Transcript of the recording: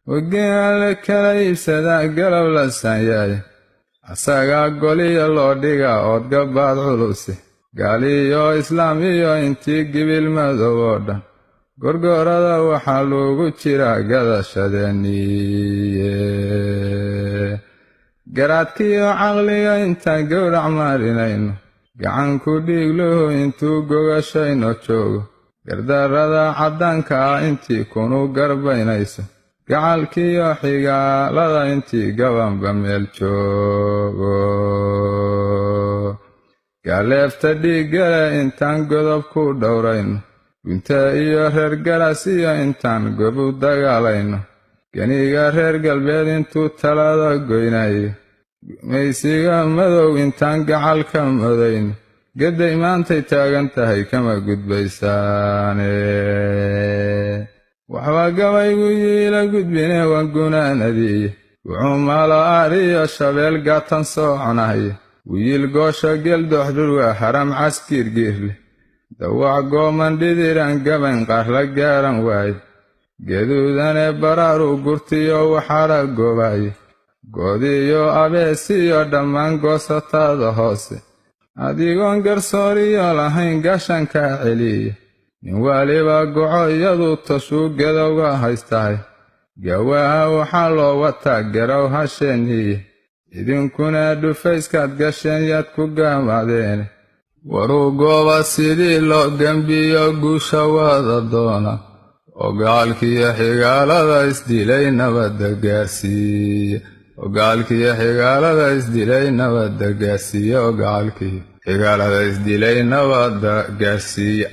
Ogeela la kala iibsadaa galow la saanyaay, asagaa goliya loo dhigaa ood gabaad culuse. Gaaliyo islaam iyo intii gibil madow oo dhan, gorgorada waxaa loogu jiraa gadashadeeniye. Garaadkiyo caqliga intaan gowrac marinayno, gacanku dhiigluhu intuu gogashayno joogo, gardarrada caddaanka ah intii kunu garbaynayso, gacalkiyo xigaalada intii gabanba meel joogo, gaaleefta dhiiggale intaan godob ku dhowrayno, gunta iyo reer garas iyo intaan gobu dagaalayno, ganiga reer galbeed intuu talada goynayo, gumaysiga madow intaan gacalka modayno, gedday maantay taagan tahay kama gudbaysaane. Waxba gabaygu yiila gudbine waan gunaanadiiye. Wuxuu maalo aariyo shabeel gaatan soconaya, wiil goosha geeldoox, dhurwa haram cas giirgiirleh, dawac gooman dhidiran gabayn qaar la gaaran waaye, geduudane baraaru gurtiyo waxaadha goobaye, goodiyo abeesiyo dhammaan goosatada hoose, adigoon garsooriyo lahayn gaashankaa celiya. Nin waliba goco iyadu tashuu gadowga haystahay, gawaaha waxaa loo wataa garow hasheeniye. Idinkuna dhufayskaad gasheen yaad ku gaamaadeene. Waruu gooba sidii loo gembiyo guusha wada doona, oo gacalkiyo xigaalada isdilay nabadda gaarsiiya, oo gacalkiyo xigaalada isdilay nabadda gaarsiiya, oo gacalkiyo xigaalada isdilay nabadda gaarsiiya.